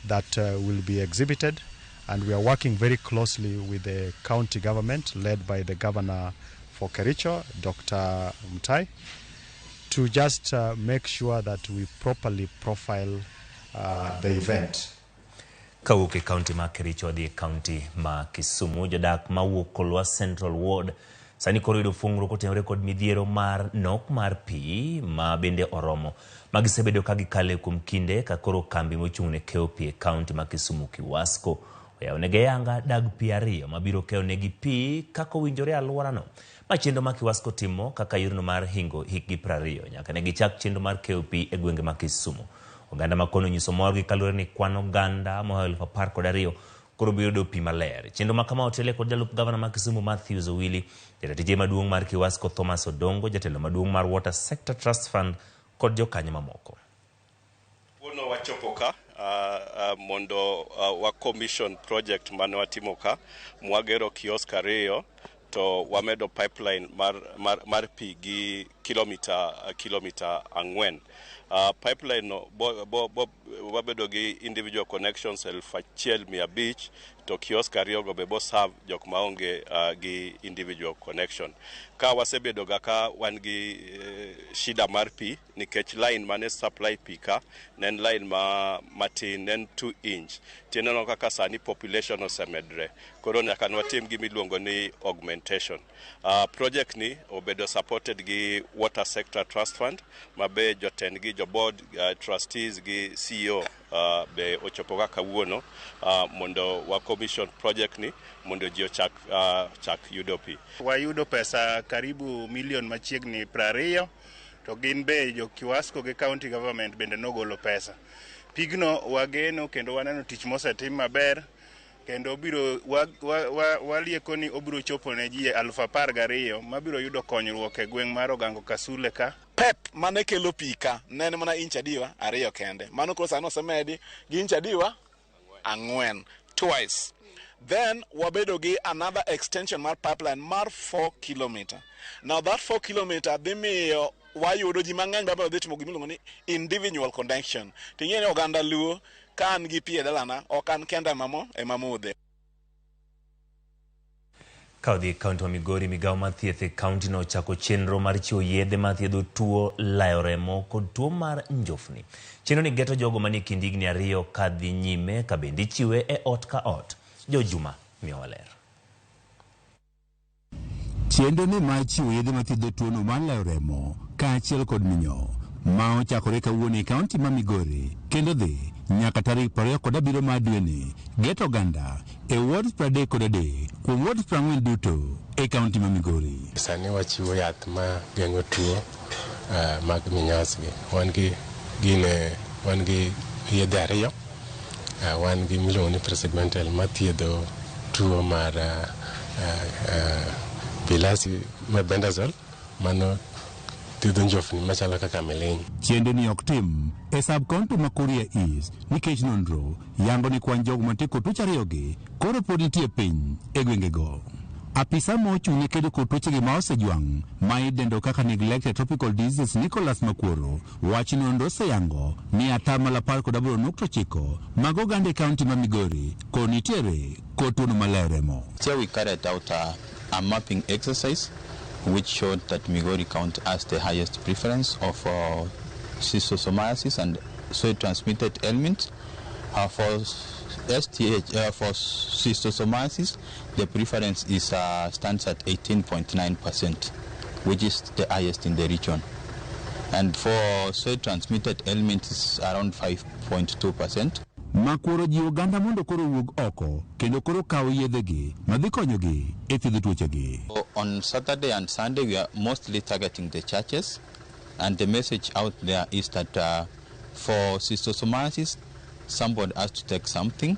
Speaker 28: that will be exhibited, and we are working very closely with the county government led by the governor for Kericho, Dr. Mutai, to just make sure that we properly profile the event.
Speaker 1: Kawuok e kaunti ma Kericho wadhi e kaunti ma Kisumu, jodak mawuok Kolwa Central Ward Sani koro yudo fungruok otenore kod midhiero mar nok mar pi ma bende oromo ma gisebedo ka gikale kuom kinde ka koro kambi mochung' ne keyo pi e kaunti ma Kisumu Kiwasco oyawonegi ayanga dag pi ariyo mabiro keyonegi pi kaka owinjore e alworano. Ma chenro ma Kiwasco timo kaka yorno mar hingo hikgi 20 nyaka ne gichak chenro mar keyo pi e gwenge ma Kisumu. Oganda ma kono onyiso morgi kaluwore ni kwan oganda mohawo 12,000 koro biro yudo pi maler. Chenro ma kama otele kod jalup gavana ma Kisumu Matthews Owili, jatij maduong' mar Kiwasco Thomas Odongo, jatelo maduong' mar Water Sector Trust Fund kod jokanyo mamoko.
Speaker 4: Wuono wachopo ka mondo wa commission project mane watimo ka, mwagero kiosk ariyo to wamedo pipeline mar pi gi kilomita 4. Pipeline no wabedo gi individual connections 1,500 to kiosk ariyo go be bo serve jok maonge gi individual connection. Ka wasebedo ga ka wan gi shida mar pi nikech line mane supply pi ka ne en line ma matin, ne en 2 inch. Tineno kaka sani population osemedre, koro nyaka nwatim gima iluongo ni augmentation. Project ni obedo supported gi Water Sector Trust Fund ma be jotendgi, jo board, trustees gi CEO be ochopo ka kawuono mondo wa commission project ni mondo ji ochak chak yudo pi.
Speaker 7: Wayudo pesa karibu milion machiegni 20, to gin be jo Kiwasco gi county government bende nogolo pesa. Pigno wageno kendo waneno tich mosetim maber, kendo obiro walieko ni obiro chopo ne ji 12,000 mabiro yudo konyruok e gweng' mar Ogango Kasule ka.
Speaker 8: Pep mane kelo pi ka ne en mana inch adiwa 2 kende. Mano koro sani osemedi gi inch adiwa 4 twice. Then wabedo gi another extension mar pipeline mar 4 kilometer. Now that 4 kilometer dhi miyo wayudo ji mang'eny mabiro dhi timo gimiluongo ni individual connection. Ting'e ni oganda Luo ka an gi pi e dalana ok an kenda ema modhe.
Speaker 1: Ka odhi e kaunti ma Migori, migawo mar thieth e kaunti no ochako chenro mar chiwo yedhe mar thiedho tuo layo remo kod tuo mar njofni. Chenro ni geto jogo manie kind higni 2 ka dhi nyime ka bende ichiwe e ot ka ot. Jo Juma miyowa ler.
Speaker 9: Chenro ni mar chiwo yedhe mathiedho tuono mar layo remo kaachiel kod minyoo ma ochakore kawuono e kaunti ma Migori kendo dhi nyaka tarik 27 mar dweni geto oganda e wards 33 kuom wards 40 duto e kaunti ma Migori.
Speaker 10: Sani wachiwo yath ma geng'o tuo mag minyosgi. Wan gi yedhe ariyo, wan gi miluongo ni praziquantel mathiedho tuo mar bilharzia mebendazole mano thiedho njofni machalo kaka miliny.
Speaker 9: Chenro ni ok tim e sub county ma Kuria East nikech nonro yango ni kwan jogo mantie kod tuoche ariyogi koro pod nitie piny e gwengego. Apisa ma ochung' ne kedo kod tuochegi ma osejwang' ma idendo kaka neglected tropical diseases Nicholas Makworo wach nonro oseyango ni 18.9% mag oganda e kaunti ma Migori kod nitiere kod tuono mar layo remo.
Speaker 11: Here we carried out a mapping exercise which showed that Migori County has the highest preference of schistosomiasis and soil-transmitted ailments. For STH, for schistosomiasis, the preference is stands at 18.9%, which is the highest in the region. And for soil-transmitted ailments, it's around 5.2%.
Speaker 9: Makworo jiwo oganda mondo koro owuog oko kendo koro kaw yedhegi madhi konyogi e thiedho tuochegi.
Speaker 11: On Saturday and Sunday, we are mostly targeting the churches, and the message out there is that for schistosomiasis, somebody has to take something,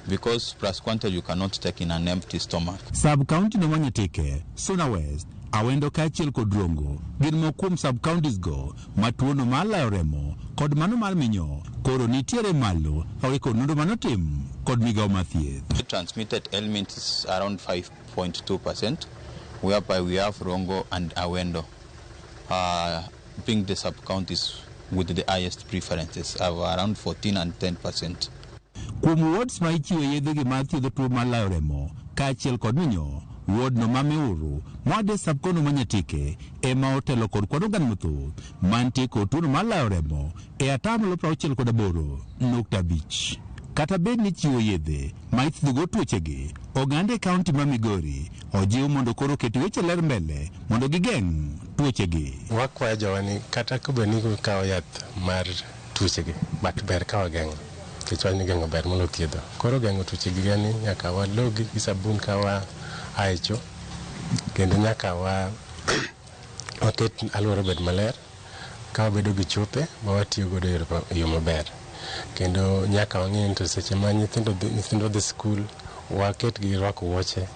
Speaker 11: because praziquantel you cannot take in an empty stomach.
Speaker 9: Sub county no Manyatike, Suna West, Awendo kaachiel kod Rongo gin moko kuom sub counties go ma tuono mar layo remo kod mano mar minyoo koro nitiere malo kaluwore kod nonro manotim kod migawo mar thieth.
Speaker 11: Transmitted ailments is around 5.2%, whereby we have Rongo and Awendo being the sub counties with the highest preferences of around 14 and 10%.
Speaker 9: Kuom wards ma ichiwo yedhegi mar thiedho tuo mar layo remo kaachiel kod minyoo, ward no ma Miuru mwade sub-county ma Nyatike ema otelo kod kwan oganda mathoth mantie kod tuono mar layo remo e 68.5%. Kata bed ni chiwo yedhe ma ithiedhogo tuochegi, oganda e kaunti ma Migori Ojiw mondo koro oket weche ler mbele mondo gigeng' tuochegi.
Speaker 10: Wakwayo jowa ni kata kobedo ni gikawo yath mar tuochegi, but ber ka wageng'o. Nikech wach ni geng'o ber molo thiedho. Koro geng'o tuochegi en ni nyaka walogi gi sabun ka wa a e cho, kendo nyaka wa waket alwora obed maler, ka wabedo gi chope ma watiyo godo e yo maber. Kendo nyaka wang'e ni to seche ma nyithindo dhi, nyithindwa dhi skul, waket gi rwako wuoche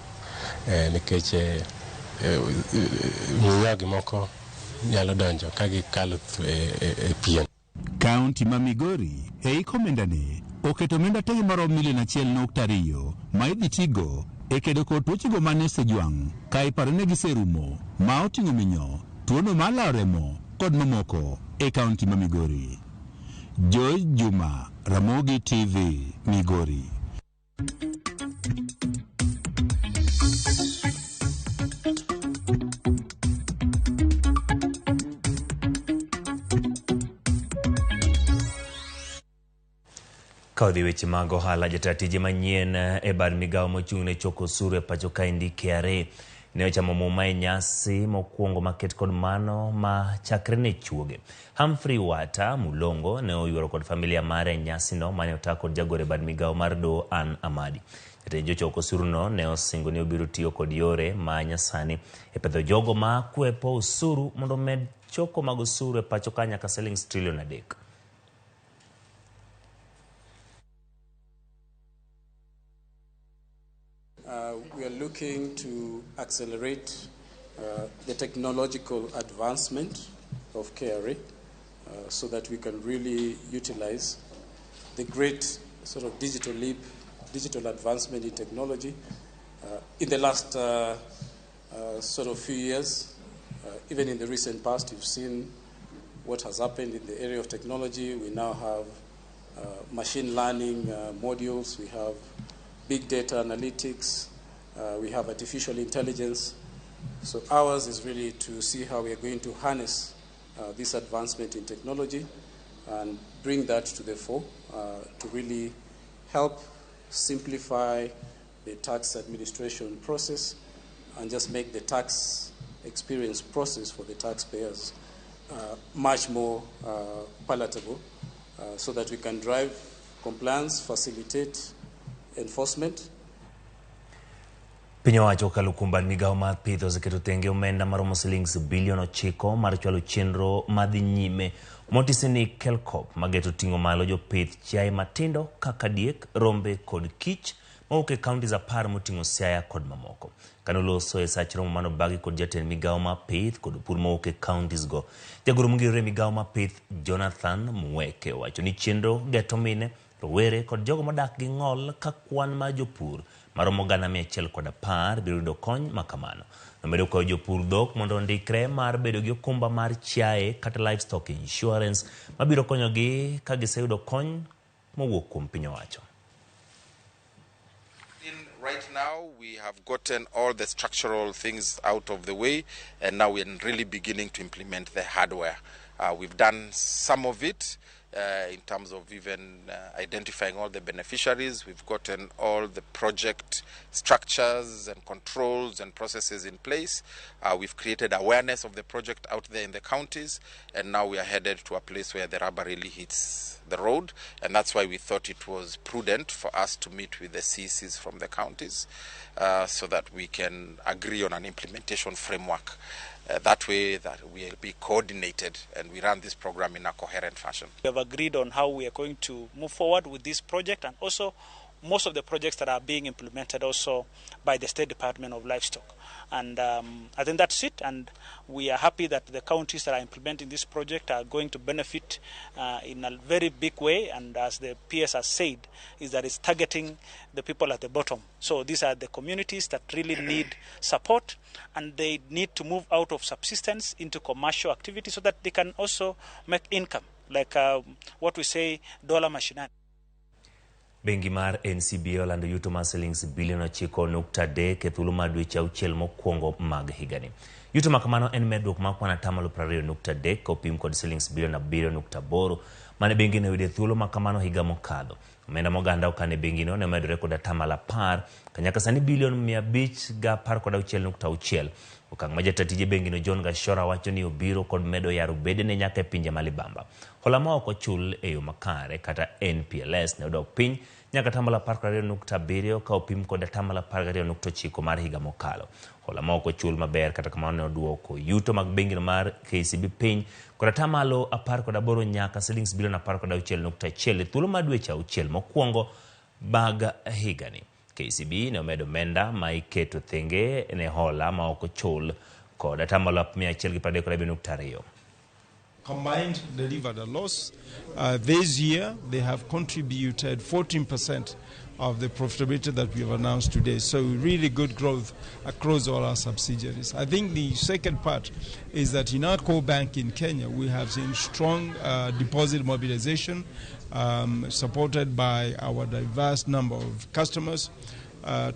Speaker 10: nikech minyago moko nyalo donjo ka gikalo e pien.
Speaker 9: Kaunti ma Migori e iko omendani oketo omenda tenge maromo milion 1.2 ma idhi tigo e kedo kod tuochego mane osejwang' ka iparo ni giserumo ma oting'o minyo, tuono mar lawo remo kod mamoko e kaunti ma Migori. George Juma, Ramogi TV, Migori.
Speaker 1: Ka odhi weche mag ohala, jata tije manyien e bad migawo mochung' ne choko osuru e pacho kaendi KRA ne ochamo muma e nyasi mokwongo maket kod mano ma chakre ne chuoge. Humphrey Wata Mulongo ne oyuoro kod familia mare e nyasino mane ota kod jagoro e bad migawo mar doho Ann Amadi. Jatend jochok osuruno ne osingo ni obiro tiyo kod yore ma nyasani e pedho jogo ma kwepo osuru mondo omed choko mag osuru e pacho ka nyaka silings trilion 3.
Speaker 2: We are looking to accelerate the technological advancement of KRA so that we can really utilize the great sort of digital leap, digital advancement in technology. In the last sort of few years, even in the recent past, you've seen what has happened in the area of technology. We now have machine learning modules, we have big data analytics, we have artificial intelligence. So ours is really to see how we are going to harness this advancement in technology and bring that to the fore to really help simplify the tax administration process and just make the tax experience process for the taxpayers much more palatable so that we can drive compliance, facilitate enforcement.
Speaker 1: Piny owacho kokalo kuom bad migawo mar pith oseketo tenge omenda maromo silings bilion 9 mar chwalo chenro madhi nyime motisi ni Kelcop mageto ting'o malo jopith chiaye matindo kaka diek, rombe kod kich mawuok e counties 10 moting'o Siaya kod mamoko. Kanoloso e sach romo manobagi kod jatend migawo mar pith kod pur mawuok e counties go. Jagoro mongirore e migawo mar pith Jonathan Muweke owacho ni chenro geto mine, rowere kod jogo modak gi ng'ol ka kwan mar jopur maromo 110,000 biro yudo kony makamano. Nomedo kwayo jopur dhok mondo ondikre mar bedo gi okumba mar chiaye kata livestock insurance mabiro konyogi ka giseyudo kony mowuok kuom piny owacho.
Speaker 3: Right now we have gotten all the structural things out of the way, and now we are really beginning to implement the hardware. We've done some of it in terms of even identifying all the beneficiaries. We've gotten all the project structures and controls and processes in place. We've created awareness of the project out there in the counties, and now we are headed to a place where the rubber really hits the road, and that's why we thought it was prudent for us to meet with the CECs from the counties so that we can agree on an implementation framework. That way that we'll be coordinated and we run this program in a coherent fashion.
Speaker 12: We have agreed on how we are going to move forward with this project, and also most of the projects that are being implemented also by the State Department of Livestock. And I think that's it, and we are happy that the counties that are implementing this project are going to benefit in a very big way, and as the PS has said, is that it's targeting the people at the bottom. So these are the communities that really need support, and they need to move out of subsistence into commercial activity so that they can also make income, like what we say, dollar mashinani.
Speaker 1: Bengi mar NCBA olando yuto mar silings bilion 9.3 e thuolo mar dweche 6 mokwongo mag higani. Yuto ma kamano en medruok mar kwan 20.3 kopim kod silings bilion 7.8 mane bengino oyudo e thuolo ma kamano higa mokadho. Omenda ma oganda okano e bengino ne omedore kod 10% ka nyaka sani bilion 516.6. Okang' ma jata tije bengino John Gachora wacho ni obiro kod medo yaro bedene nyaka e pinje ma libamba. Hola ma ok ochul e yo makare kata NPLs ne odok piny nyaka 12.7% ka opim kod 12.9% mar higa mokalo. Hola ma ok ochul maber kata kamano ne oduoko yuto mag bengino mar KCB piny kod 18% nyaka silings bilion 16.1 e thuolo mar dweche 6 mokwongo mag higani. KCB ne omedo omenda ma iketo thenge ne hola ma ok ochul kod 137.2%.
Speaker 13: Combined delivered a loss. This year they have contributed 14% of the profitability that we have announced today. So really good growth across all our subsidiaries. I think the second part is that in our core bank in Kenya, we have seen strong deposit mobilization supported by our diverse number of customers.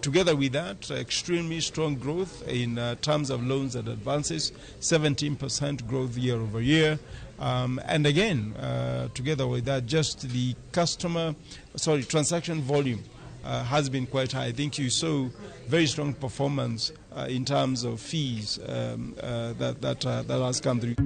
Speaker 13: Together with that, extremely strong growth in terms of loans and advances, 17% growth year over year. And again, together with that, just the transaction volume has been quite high. I think you saw very strong performance in terms of fees that has come through.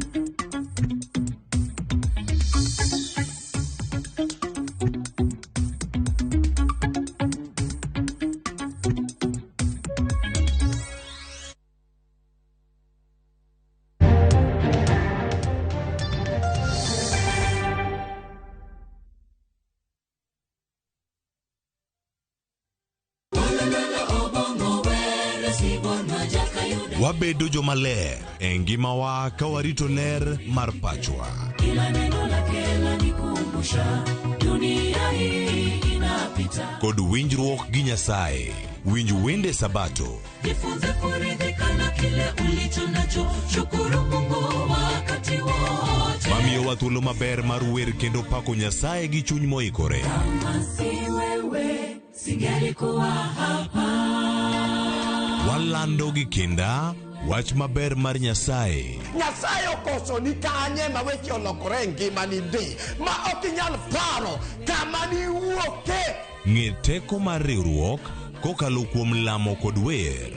Speaker 5: Wabedo jomaler e ngimawa ka warito ler mar pachwa. Kod winjruok gi Nyasaye. Winj wende Sabato. Mamiyowa thuolo maber mar wer kendo pako Nyasaye gi chuny moikore. Walando gi kinda wach maber mar Nyasaye.
Speaker 14: Nyasaye okoso ni kanye ma weche olokore e ngimani ndi ma ok inyal paro kama niwuoke.
Speaker 5: Ng'e teko mar riwruok kokalo kuom lamo kod wer.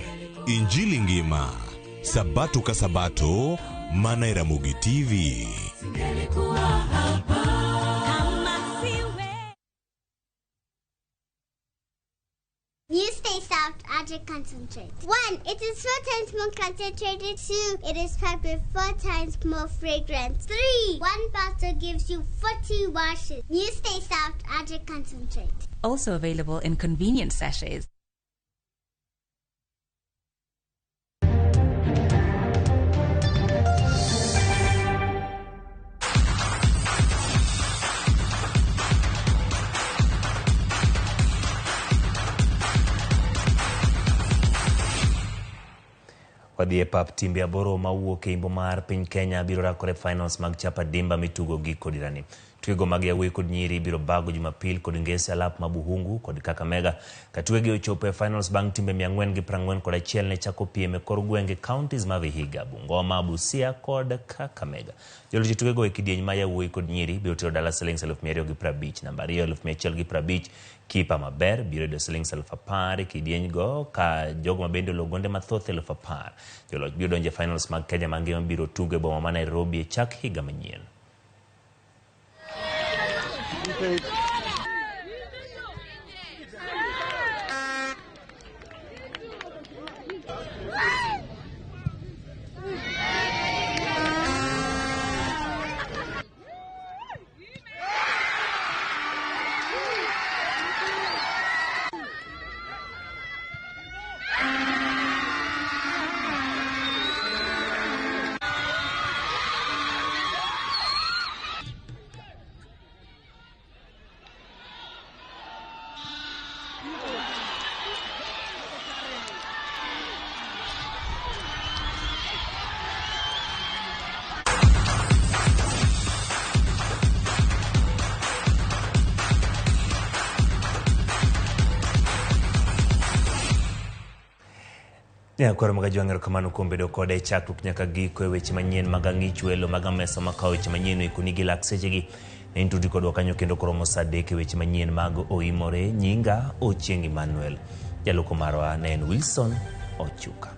Speaker 5: Injili ngima Sabato ka Sabato mana e Ramogi TV.
Speaker 15: You stay soft, Aja concentrate. 1, it is 4 times more concentrated. 2, it is packed with 4 times more fragrance. 3, 1 bottle gives you 40 washes. You stay soft, Aja concentrate.
Speaker 16: Also available in convenient sachets.
Speaker 1: Wadhi e pap timbe 8 mawuok e imbo mar piny Kenya biro rakore finals mag chapa dimba mitugo giko dirani. Tukego mag yawuoyi kod nyiri biro bago Jumapil kod Ngese Alap ma Buhungu kod Kakamega. Ka tukegi ochopo e finals bang' timbe 441 ne chako piem e kor gwenge counties ma Vihiga, Bungoma, Busia kod Kakamega. Joloch tukego e kidieny ma yawuoyi kod nyiri biro tero dala silings 250, namba 2 150, kipa maber biro yudo silings 10,000 kidieny go ka jogo mabende olo gonde mathoth 10,000. Joloch biro donjo e finals mag Kenya mangima biro tugo e boma ma Nairobi e chak higa manyien. Koro mag ajwang' erokamano kuom bedo kode e chakruok nyaka giko e weche manyien mag ang'ich welo mag amesa makawo weche manyien oikoni gi lak sechegi. Ne intudi kodwa kanyo kendo koromo saa 3 e weche manyien mag Oimore. Nyinga Ochieng' Emmanuel. Jaloko marwa ne en Wilson Ochuka.